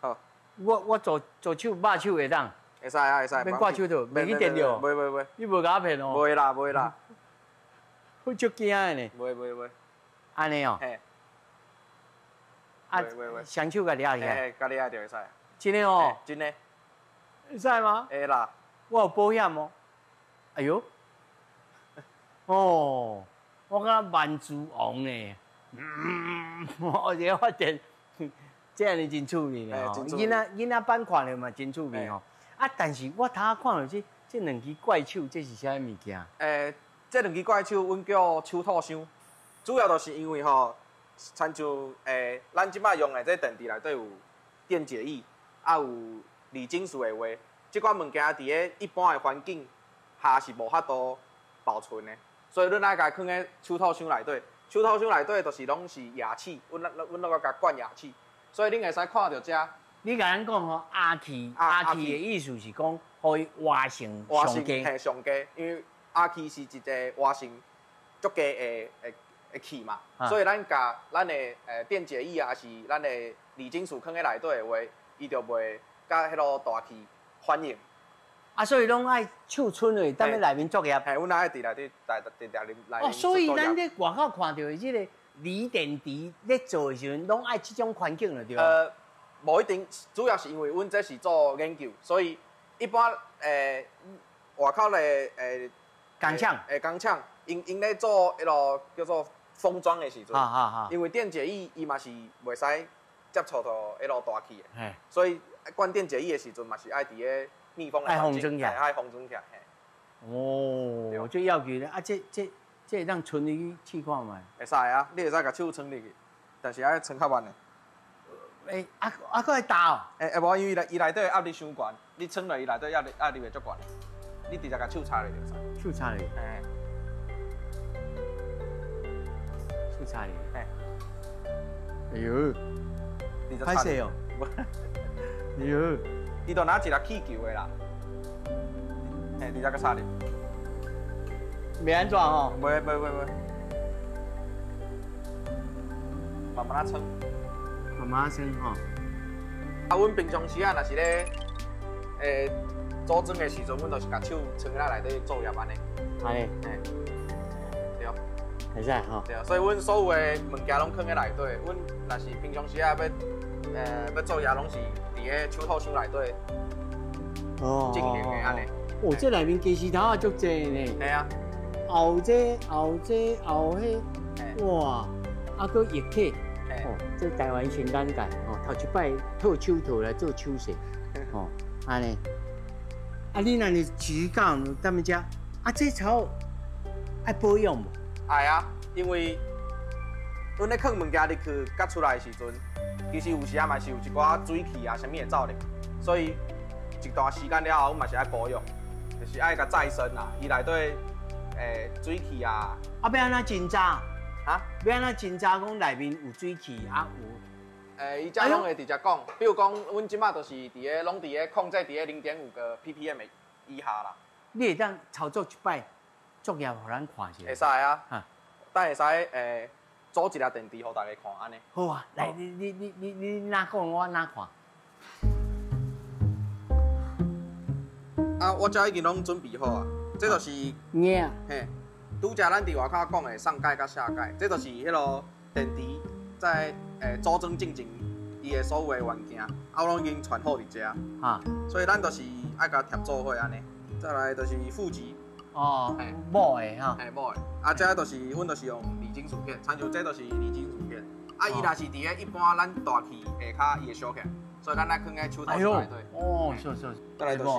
好，我左手肉手会当，会使啊，会使。免挂手套，袂去电著。袂袂袂。你无共我骗哦。袂啦袂啦。我足惊的呢。袂袂袂。按呢哦。嘿。啊，双手共抓起来。嘿，共抓就会使。真的哦。真的。会使吗？会啦。我有保险哦。哎呦。哦，我敢若万磁王呢。我这个发电。这样真趣味咧吼，囡仔版看著嘛真趣味吼。啊，但是我头仔看著这两支怪手，这是啥物件？这两支怪手，阮叫手套箱，主要就是因为吼，亲像咱这摆用的这电池内底有电解液，啊有锂金属的话，这款物件伫咧一般的环境下是无法度保存的，所以阮爱共囥佇手套箱内底。手套箱内底就是拢是氬气，阮拢共灌氬气。所以恁会使看著遮。你共咱讲吼，氬气，氬气的意思是讲，予伊活性上低。嘿，上低，因为氬气是一个活性足低的气嘛，所以咱共咱的电解液啊，还是咱的锂金属囥佇内底的话，伊就袂佮彼个大气反应。啊，所以拢爱手伸落，踮咧内面作业。嘿，阮爱伫内底，伫内面。哦，所以咱咧外口看著的这个锂电池咧做的时阵，拢爱这种环境了，对吧？无一定，主要是因为阮这是做研究，所以一般外口的工厂，工厂，𪜶咧做彼个叫做封装的时阵，因为电解液伊嘛是袂使接触到彼个大气的，所以灌电解液的时阵嘛是爱伫咧密封的环境，爱封装起来。哦，这要求咧，啊，这会当伸入去试看觅？会使啊，你会使共手伸入去，但是爱伸较慢的。阁会焦哦？无，因为伊内底压力伤悬，你伸落伊内底压力会足悬。你直接共手插落就會使。手插落，嘿，手插落。嘿，哎呦，直接插歹勢哦。哎呦，伊就拿一粒氣球的啦，嘿，直接共插入。袂按怎吼？袂袂袂袂，慢慢仔穿。慢慢穿吼。啊，阮平常時啊，若是咧，組裝的時陣，阮就是共手藏咧內底作業按呢。按呢。嘿，對。會使吼。對，所以阮所有的物件攏囥咧內底。阮若是平常時啊，欲作業，攏是佇咧手套箱內底進行的按呢。哦，這內面家私頭仔足濟呢。嘿啊。後這後這後彼，哇！啊，閣液體。哦，這台灣新眼界哦，頭一擺套手套來做手勢，哦，按呢。啊，你若是指教踮咧遮，啊，這草愛保養無？愛啊，因為阮咧囥物件入去，佮出來的時陣，其實有時啊嘛是有一寡水汽啊，啥物會走入，所以一段時間了後，阮嘛是愛保養，就是愛共再生啦。伊內底水汽啊，啊，欲按怎偵查？啊，欲按怎偵查講內面有水汽啊有？伊遮攏會直接講，比如講，阮這馬就是佇咧，攏佇咧控制佇咧0.5個 ppm 以下啦。你會當操作一擺作業，予咱看一下？會使啊，等會使組一粒電池，予大家看按呢。好啊，來，你你你你你哪講，我哪看。啊，我遮已經攏準備好啊，這就是硬。嘿，拄才咱佇外口講的上蓋佮下蓋，這就是彼个電池在組裝進前伊的所有的元件，啊，我攏已經傳好佇遮。啊，所以咱就是愛共貼做伙按呢。再來就是負極。哦，母的哈。嘿，母的。啊，這就是阮就是用鋰金屬片，親像這就是鋰金屬片。啊，伊若是佇咧一般咱大氣下跤，伊會燒起來，所以咱愛囥佇手套內底。哦，是是。再來就是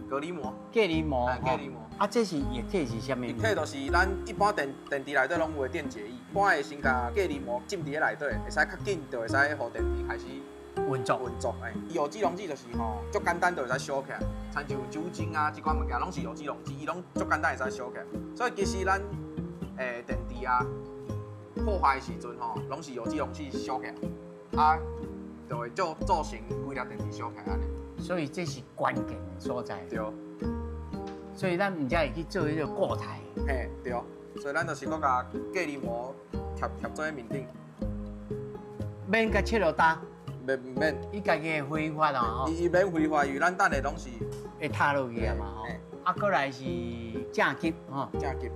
隔離膜。隔離膜。隔離膜。啊，這是液體是啥物？液體就是咱一般電池內底攏有的電解液，一般會先共隔離膜浸佇咧內底，會使較緊就會使予電池開始運作。運作，哎，有機溶劑就是吼，足簡單就會使燒起來，親像酒精啊，這款物件攏是有機溶劑，伊攏足簡單會使燒起來。所以其實咱電池啊破壞的時陣吼，攏是有機溶劑燒起來，啊，就會造成規粒電池燒起來按呢。所以這是關鍵的所在。對。所以咱毋才會去做彼个固態。嘿，對。所以咱就是閣共隔離膜貼貼做面頂。免共切落焦。免免。伊家己會揮發啊吼。伊免揮發，因為咱等下攏是會塌落去啊嘛吼。啊，閣來是正極吼。正極。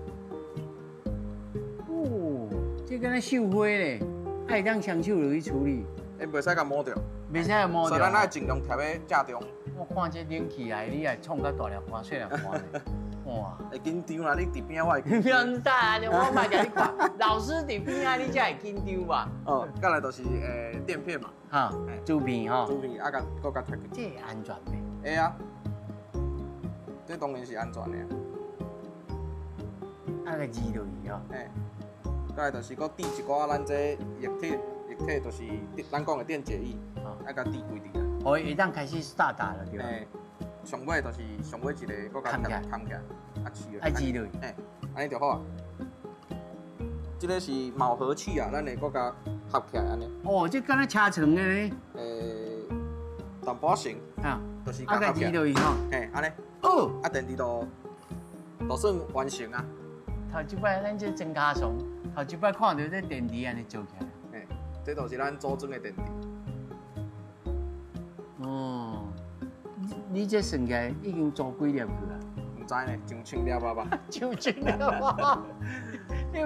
哦，這敢若繡花咧，愛當雙手落去處理。欸，袂使共摸著。袂使共摸著。所以咱愛盡量貼咧正中。我看這冷氣來，你也創甲大粒汗、細粒汗咧，哇！會緊張啦，你佇邊仔我會緊張。毋知啊，我嘛共你看，老師佇邊仔，你才會緊張吧？哦，再來就是墊片嘛。哈，珠片吼。珠片啊，共閣共貼。這會安全袂？會啊，這當然是安全的。啊，共字落去吼。嘿，再來就是閣滴一寡咱這液體，液體就是咱講的電解液，啊，共滴規滴啊。哦，會當開始 start 了，對吧？嘿，上尾就是上尾一個，閣共貼冚起來，啊，黐落。愛黐落去。嘿，按呢就好啊。這个是卯合器啊，咱會閣共合起來按呢。哦，這敢若車床的呢？淡薄仔成。啊，就是啊，共黐落去吼。嘿，按呢。哦。啊，電池就算完成啊。頭一擺咱這莊跤倯，頭一擺看著這電池按呢做起來。嘿，這就是咱組裝的電池。哦，你這算起來已經做幾粒去啊？毋知呢，上千粒啊吧。上千粒啊！你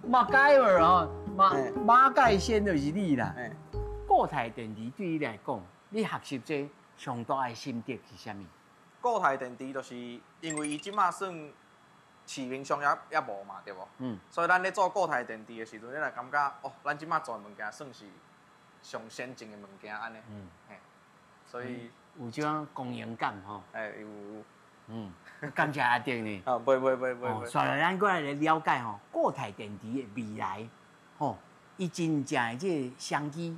馬蓋爾哦，馬馬蓋先就是你啦。固態電池對你來講，你學習這上大的心得是啥物？固態電池就是因為伊這馬算市面上也無嘛，對無？嗯。所以咱咧做固態電池的時陣，你會感覺哦，咱這馬做的物件算是上先進的物件按呢。嗯。所以有這種光榮感吼。哎，有。嗯，感謝阿定呢。啊，袂袂袂袂袂。煞來咱過來了解吼，固態電池的未來，吼，伊真正的這个商機，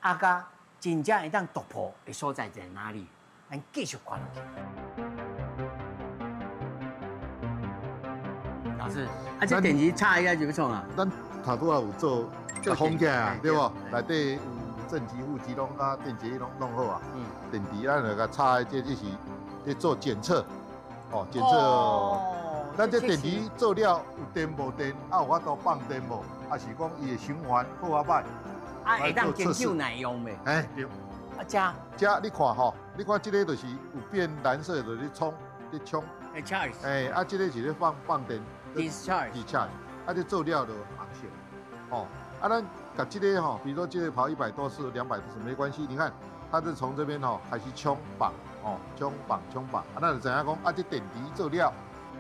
啊，佮真正會當突破的所在在哪裡？咱繼續看落去。老師，啊，這電池插一下就欲創啊？咱頭拄仔有做風機啊，對無？內底有正極、負極攏佮電解液攏弄好啊。電池咱就共插，這就是咧做檢測，哦，檢測。咱這電池做了有電無電，啊有法度放電無？啊是講伊的循環好啊歹？啊會當經久耐用袂？哎，對。啊，這這你看吼，你看這個就是有變藍色的咧充，咧充。 charge。哎，啊，這個是咧放放電。 discharge。 discharge。啊，這做了就紅色。哦，啊，咱共這個吼，比如說這個跑100多次、200多次沒關係。你看，它是從這邊吼開始充綁，哦，充綁充綁。啊，咱就知影講，啊，這電池做了有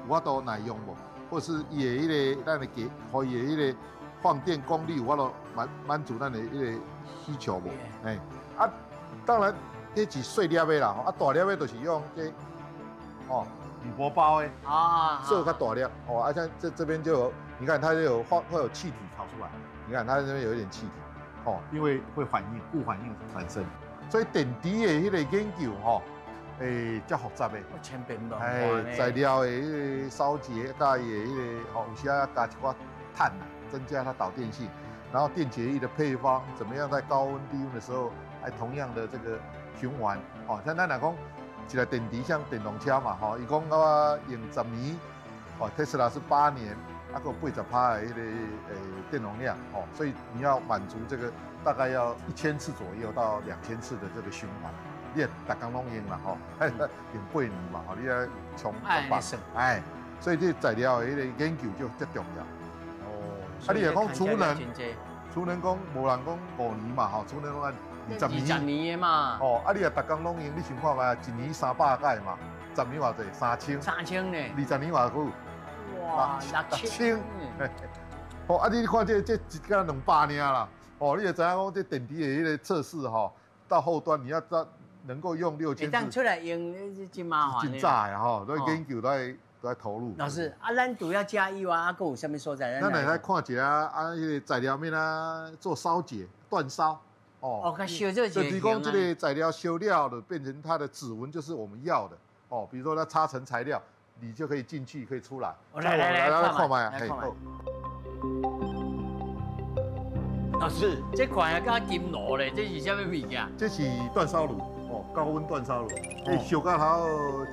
法度耐用無？或是伊的彼個咱的給，予伊的彼個放電功率有法度滿滿足咱的彼個需求無？哎，啊，當然這是細粒的啦，啊，大粒的就是用這，哦，鋁箔包的，啊，做較大粒，哦，啊，像這這邊就有，你看它就有放會有氣體跑出來，你看它這邊有一點氣體，哦，因為會反應固反應產生，所以電池的彼個研究吼，欸，較複雜的，千變萬化。哎，材料的彼個燒結，佮伊的彼個吼，有時仔加一寡碳啊，增加它導電性，然後電解液的配方，怎麼樣在高溫低溫的時候，還同樣的這個循環，哦，像咱若講一個電池像電動車嘛，吼，伊講我用十年，哦，特斯拉是8年，啊，閣80%的彼個電容量，哦，所以你要滿足這個大概要1000次左右到2000次的這個循環。你也逐工攏用啦吼，用8年嘛，吼，你愛充百，哎，所以這材料的彼個研究就較重要。哦，啊，你若講儲能，儲能講無人講5年嘛，吼，儲能講二十年。20年的嘛。哦，啊，你若逐工攏用，你想看覓，一年300擺嘛，十年偌濟？3000。3000呢？20年偌久？哇，6000。哦，啊，你看這這一敢200爾啦，哦，你就知影講這電池的彼個測試吼，到後端你要知能夠用6000次。當出來用，真麻煩。真早的吼，所以研究都愛投入。老師，啊，咱除了遮以外，啊，閣有啥物所在？咱來來看一下啊，彼個材料面啊，做燒結、煅燒。哦，哦，較燒做就提供這個材料燒了的，變成它的指紋，就是我們要的。哦，比如說它插層材料，你就可以進去，可以出來。來來來，來看覓啊！來看覓。老師，這款啊，佮金爐咧，這是啥物物件？這是煅燒爐，哦，高溫煅燒爐，欸，燒到頭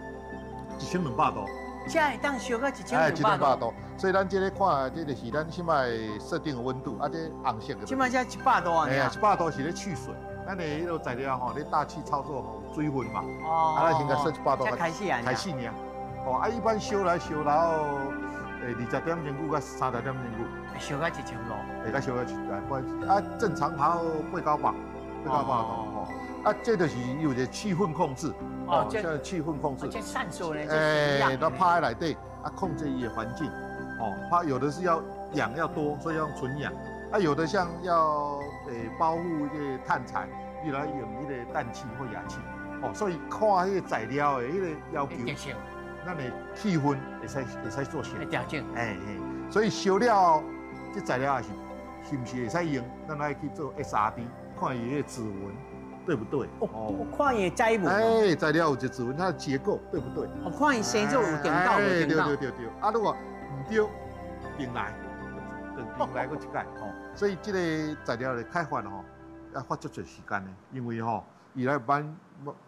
1200度。這會當燒到1200度。所以咱這個看，這個是咱現在設定的溫度，啊，這紅色的。這擺才100度啊！哎呀，100度是咧去水。咱的彼個材料吼，咧大氣操作吼，有水分嘛。哦。啊，咱先共設一百度。才開始啊！開始爾。哦，啊，一般燒來燒然後，20點鐘久到30點鐘久。燒到1500。會較燒到一啊，正常跑八九百，八九百度吼。啊，這就是有一個氣氛控制。哦，這氣氛控制。這散熱呢？欸，都趴在內底，啊，控制伊的環境。哦，怕有的是要氧要多，所以要用純氧。啊，有的像要包覆這個碳材，你來用彼個氮氣或氬氣。哦，所以看彼個材料的彼個要求，咱的氣氛會使做選。調整。哎哎，所以燒了這材料也是是毋是會使用？咱愛去做 XRD，看伊的指紋對不對？哦，我看伊的指紋。哎，材料有一個指紋，它的結構對不對？我看伊生做有定到無定到。對對對對，啊，如果毋對，重來，重來閣一擺吼。所以這個材料的開發吼，要花足濟時間的，因為吼，伊來滿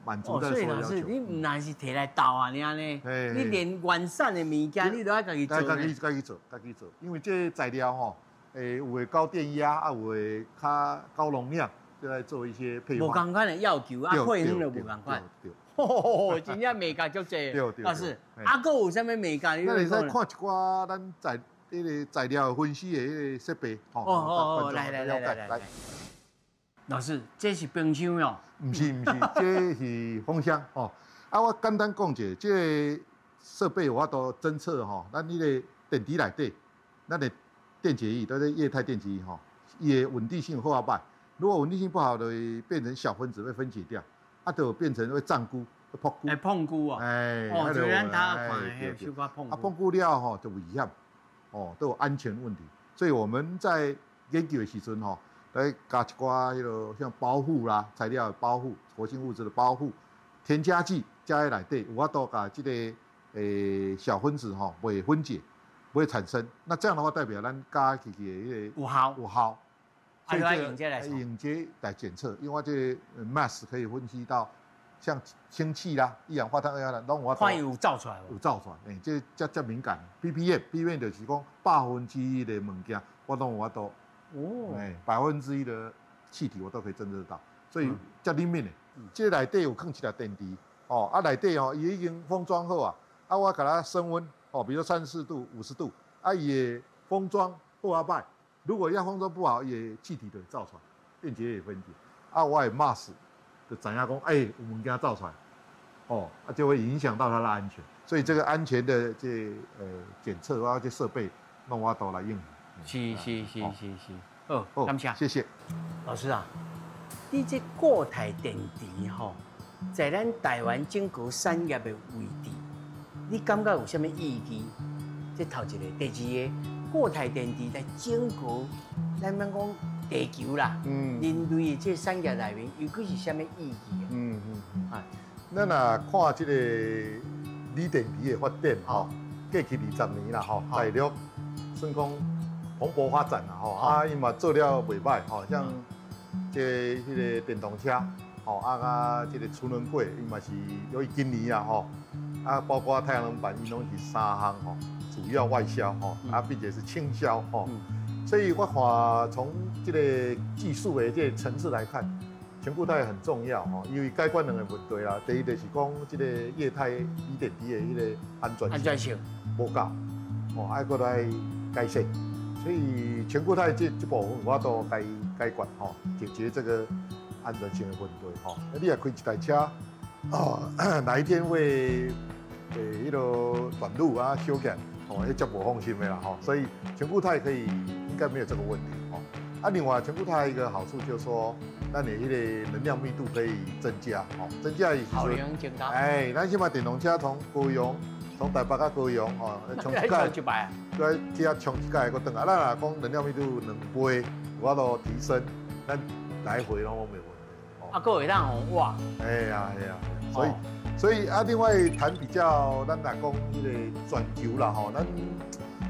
滿足咱所有要求。所以老師，你毋但是提來鬥啊，爾呢？你連完善的物件，你都愛家己做。家己家己做，家己做。因為這個材料吼，有的高電壓，啊，有的較高容量，就來做一些配方。無仝款的要求，啊，配方就無仝款。對。吼，真正眉角足濟。對對。老師，啊，閣有啥物眉角？那你使看一寡咱材彼個材料分析的彼個設備。哦哦哦，來來來來來。老師，這是冰箱喲？毋是毋是，這是風箱哦。啊，我簡單講一下，這個設備有法度偵測吼，咱彼個電池內底，咱的電解液，都是液態電解液吼，伊的穩定性好啊歹。如果穩定性不好，就會變成小分子會分解掉，啊，就變成會脹龜、會膨龜。會膨龜哦。哎，哦，就咱頭看的，小可膨。啊，膨龜了吼就危險，哦，都有安全問題。所以我們在研究的時陣吼，來加一寡彼個像包覆啦，材料的包覆、活性物質的包覆、添加劑加在內底，有法度共這個小分子吼袂分解，不會產生。那這樣的話，代表咱加起去的彼個有效，有效。啊，就愛用這來用這來檢測，因為這個 mass 可以分析到像氫氣啦、一氧化碳、二氧化碳，攏有看伊有走出來無？有走出來，欸，這遮遮敏感。ppm，ppm 就是講1/100的物件，我攏有法度。哦。欸，1%的氣體我都可以偵測到，所以遮靈敏的。這內底有囥一粒電池，哦，啊內底哦，伊已經封裝好啊，啊我共它升溫，哦，比如34度、50度，啊伊的封裝好啊歹，如果要封裝不好，伊的氣體就會走出來，電解液分解，啊我的 mass 就知影講，欸，有物件走出來，哦，啊就會影響到它的安全，所以這個安全的這檢測啊，這設備攏有法度來應用。是是是是是，好，感謝，謝謝。老師啊，你這固態電池吼，在咱台灣整個產業的位置，你感覺有啥物意義？這頭一個，第二個，固態電池在整個咱免講地球啦，人類的這個產業內面，又閣是啥物意義啊？啊，咱若看這個鋰電池的發展吼，過去20年啦吼，大陸算講蓬勃發展啦吼，啊，伊嘛做了袂䆀吼，像這彼個電動車，吼啊，佮這個儲能櫃，伊嘛是由於今年啊吼，啊，包括太陽能板，伊攏是三項吼，主要外銷吼，啊，並且是傾銷吼，所以我看從這個技術的這個層次來看，全固態很重要吼，因為解決兩個問題啦。第一就是講這個液態鋰電池的彼個安全性無夠，哦，愛閣來改善。所以全固態這部分我都解解決吼，解決這個安全性的問題吼。你若開一台車，哦，哪一天會彼個短路啊燒起來，哦，彼才無放心的啦吼。所以全固態可以應該沒有這個問題吼。啊，另外全固態一個好處就是說，咱的彼個能量密度可以增加，吼，增加意思耗能增加。哎，咱現在電動車從高雄，從台北到高雄，吼，充一擺，對，去遐充一擺閣轉來。咱若講能量密度2倍，有法度提升，咱來回攏沒問題。啊，閣會當予換。哎呀哎呀，所以啊，另外談比較，咱若講彼個全球啦，吼，咱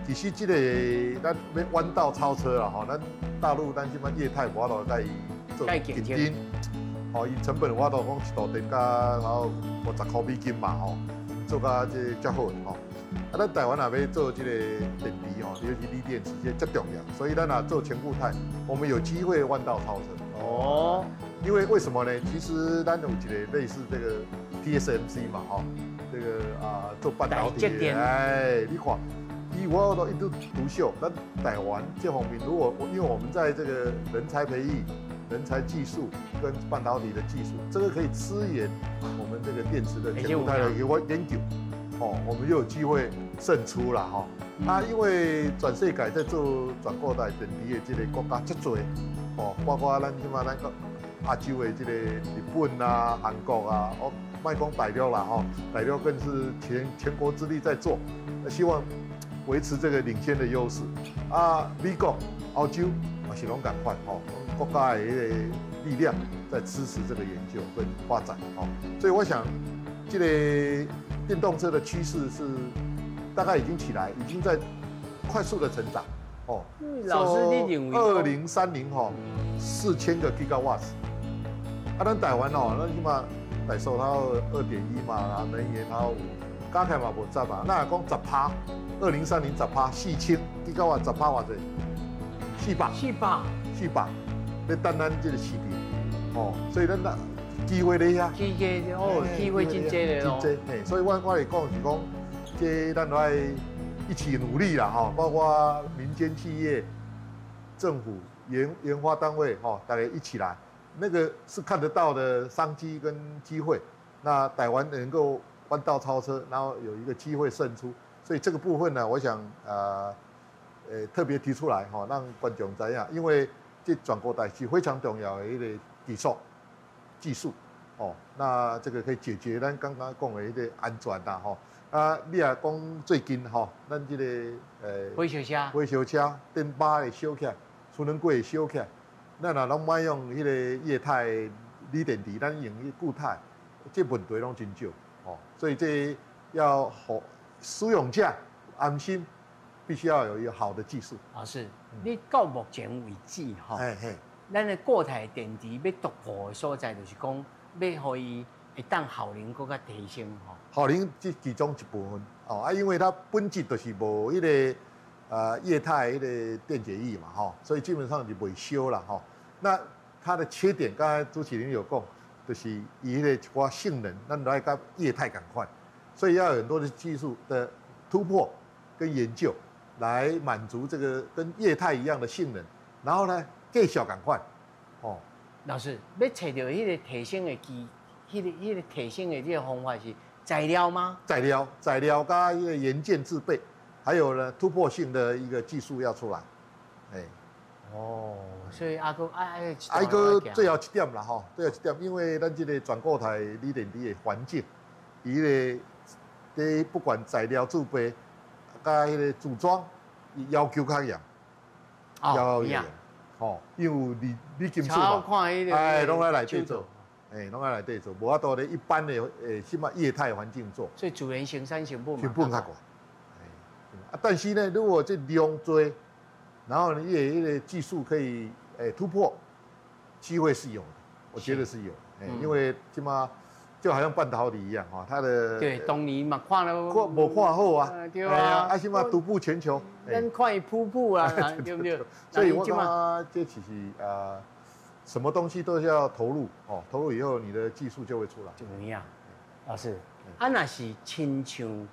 其實這個咱欲彎道超車啦，吼，咱大陸咱這擺液態無法度共伊做競爭，吼，伊成本有法度講一度電價然後50塊美金嘛，吼，做甲這遮好吼。啊，咱台灣若欲做這個電池吼，尤其鋰電池這遮重要，所以咱若做全固態，我們有機會彎道超車。哦，因為為什麼呢？其實咱有一個類似這個 TSMC 嘛，吼，這個啊做半導體，哎，你看，伊我都一枝獨秀。咱台灣這方面，如果因為我們在這個人才培育、人才技術跟半導體的技術，這個可以支援我們這個電池的全固態的一個研究，哦，我們就有機會勝出了哈。啊，因為全世界在做全固態電池的這個國家遮濟，哦，包括咱這馬咱個亞洲的這個日本啊、韓國啊，哦，莫講大陸啦，吼，大陸更是全國之力在做，希望維持這個領先的優勢。啊，美國、歐洲嘛是攏仝款，吼，國家的彼個力量在支持這個研究跟發展，吼，所以我想，這個電動車的趨勢是大概已經起來，已經在快速的成長，哦。老師，你認為2030吼，4000個 gigawatts，啊，咱台灣哦，咱起碼台塑它2.1嘛，啊，能源它5，加起來嘛無十嘛，咱若講十趴，2030十趴，4000 gigawatt 十趴偌濟？400，400，400，咧等咱這個市場，哦，所以咱那機會咧遐，機會哦，機會真濟咧咯，真濟，嘿，所以我會講是講，這咱都愛一起努力啦，吼，包括民間企業、政府、研發單位，吼，大家一起來，那個是看得到的商機跟機會。那台灣能夠彎道超車，然後有一個機會勝出，所以這個部分呢，我想特別提出來，吼，讓觀眾知影，因為這全固態是非常重要的一個技術，哦，那這個可以解決咱剛剛講的彼個安全啦，吼。啊，你若講最近吼，咱這個火燒車，火燒車電巴會燒起來，儲能櫃會燒起來，咱若攏莫用彼個液態鋰電池，咱用彼固態，這問題攏真少，哦，所以這要予使用者安心，必須要有一個好的技術。老師，你到目前為止吼，咱的固態電池欲突破的所在，就是講欲予伊會當效能閣較提升吼。效能這其中一部分哦，啊，因為它本質就是無彼個液態彼個電解液嘛，吼，所以基本上就袂燒啦，吼。那它的缺點，剛才主持人有講，就是伊彼個一寡性能，咱來佮液態仝款，所以要有很多的技術的突破跟研究，來滿足這個跟液態一樣的性能，然後呢，繼續仝款，哦。老師，欲揣著彼個提升的機，彼個提升的這個方法是材料嗎？材料、材料佮彼個元件製備，還有呢突破性的一個技術要出來，欸。哦，所以猶閣愛猶閣最後一點啦吼，最後一點，因為咱這個全固態鋰電池的環境，伊彼個佇不管材料製備，佮彼個組裝，要求較嚴，要求嚴，吼，因為有鋰金屬嘛，哎，攏愛內底做，哎，攏愛內底做，無法度咧一般的什麼液態環境做。所以自然生產成本成本較懸。啊，但是呢，如果這量多，然後呢，伊的技術可以突破，機會是有的，我覺得是有，因為這馬就好像半導體一樣哈，它的對，當年嘛看了無看好啊，對啊，啊，這馬獨步全球，咱看伊瀑布啊，對不對？所以我感覺這其實啊，什麼東西都是要投入哦，投入以後你的技術就會出來。就這樣，老師，啊，若是親像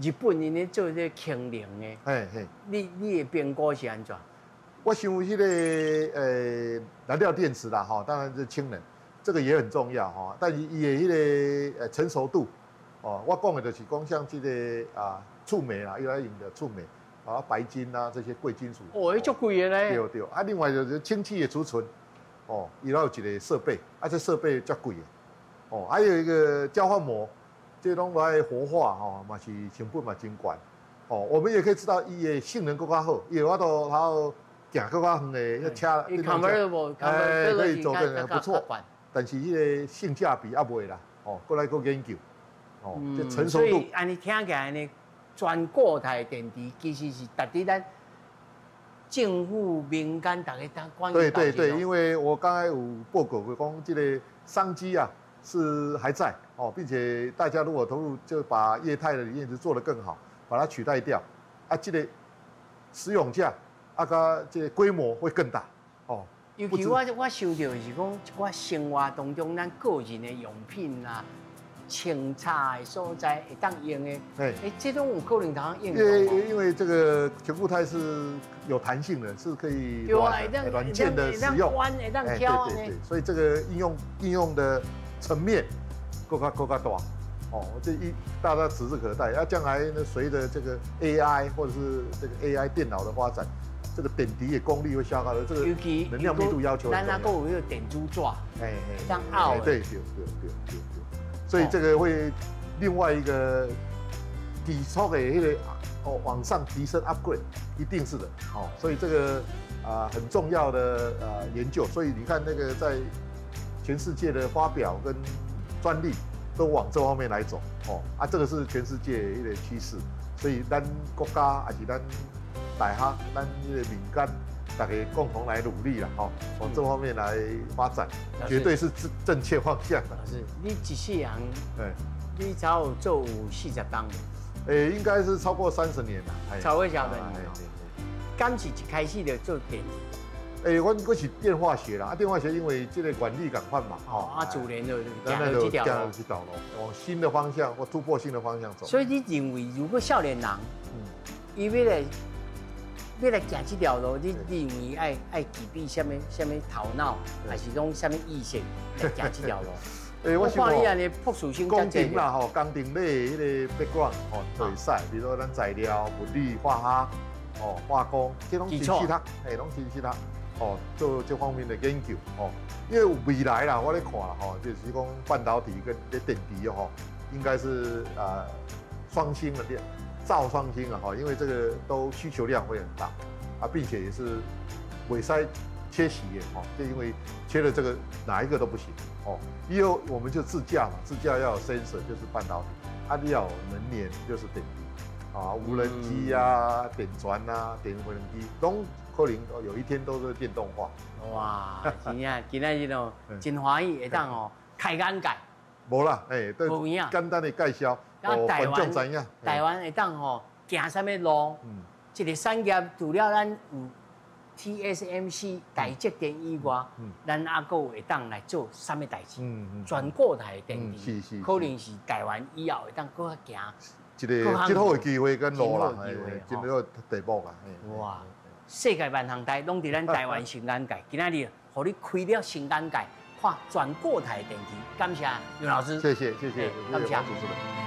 日本𪜶咧做這個氫能的，嘿嘿，你的評估是按怎？我想彼個燃料電池啦，哈，當然是氫能，這個也很重要哈。但是伊的彼個成熟度，哦，我講的就是講像這個啊觸媒啦，伊來用的觸媒啊白金啊這些貴金屬。哦，彼足貴的咧。對對，啊，另外就是氫氣的儲存，哦，伊有一個設備，啊，這設備較貴的，哦，還有一個交換膜。這攏來活化吼，嘛是成本嘛真懸，哦，我們也可以知道伊的性能閣較好，伊有法度它行閣較遠的，彼車，哎，可以走得不錯，但是彼個性價比猶未啦，哦，閣來閣研究，哦，這成熟度。所以按呢聽起來呢，全固態電池其實是值得咱政府、民間大家當關注。對對對，因為我剛才有報告過講，這個商機啊是還在。哦，並且大家如果投入，就把液態的鋰電池做得更好，把它取代掉，啊，這個使用價，啊，佮這個規模會更大，哦。尤其我想著的是講，一寡生活當中咱個人的用品啊，清查的所在會當用的，哎，這種有可能通應用。因為這個全固態是有彈性的，是可以軟件的使用，會當調，對對對，所以這個應用的層面閣較閣較大，哦，這一大家指日可待。啊，將來呢，隨着這個 AI 或者是這個 AI 電腦的發展，這個電池的功率會下降的，這個能量密度要求。咱那閣有彼個電子紙，哎哎，當拗。對對對對對對，所以這個會另外一個底層的彼個哦往上提升 upgrade，一定是的，哦，所以這個啊很重要的研究。所以你看那個在全世界的發表跟專利都往這方面來走，哦啊，這個是全世界一個趨勢，所以咱國家還是咱大學，咱彼個民間，大家共同來努力啦，吼，往這方面來發展，絕對是正確方向的。老師，你一世人，你差有做有40冬？欸，應該是超過30年啦。超過30年。敢是一開始就做電池？欸，我是電化學啦，啊，電化學因為這個原理仝款嘛，吼，啊，自然就行這條路，這條路，往新的方向或突破性的方向走。所以你認為，如果少年人，伊欲來行這條路，你認為愛具備啥物啥物頭腦，還是講啥物意識來行這條路？欸，我看你按呢博士生工程啦，吼，工程類彼個 background 吼，就會使，比如說咱材料、物理、化學、哦，化工，這攏真適合，嘿，攏真適合。哦，做這方面的研究，哦，因為未來啦，我咧看啦，吼，就是講半導體跟這電池吼，應該是啊雙星的電，造雙星啊，哈，因為這個都需求量會很大，啊，並且也是袂使缺席的，吼，就因為缺了這個哪一個都不行，哦，以後我們就自駕嘛，自駕要有 sensor 就是半導體，啊，你要有能源就是電池，啊，無人機啊、電船啊、電飛機，攏可能有一天都是電動化。哇，真正今仔日哦，真歡喜會當哦開眼界。無啦，欸，對，簡單的介紹，予觀眾知影。台灣會當吼行啥物路？這個產業除了咱有 TSMC 台積電以外，咱猶閣會當來做啥物代誌？全固態電池，可能是台灣以後會當閣較行。一個真好的機會跟路啦，真好的地步啦。哇！世界萬項代攏佇咱台灣新眼界，今仔日予你開了新眼界，看全固態電池。感謝楊老師，謝謝謝謝，感謝主持人。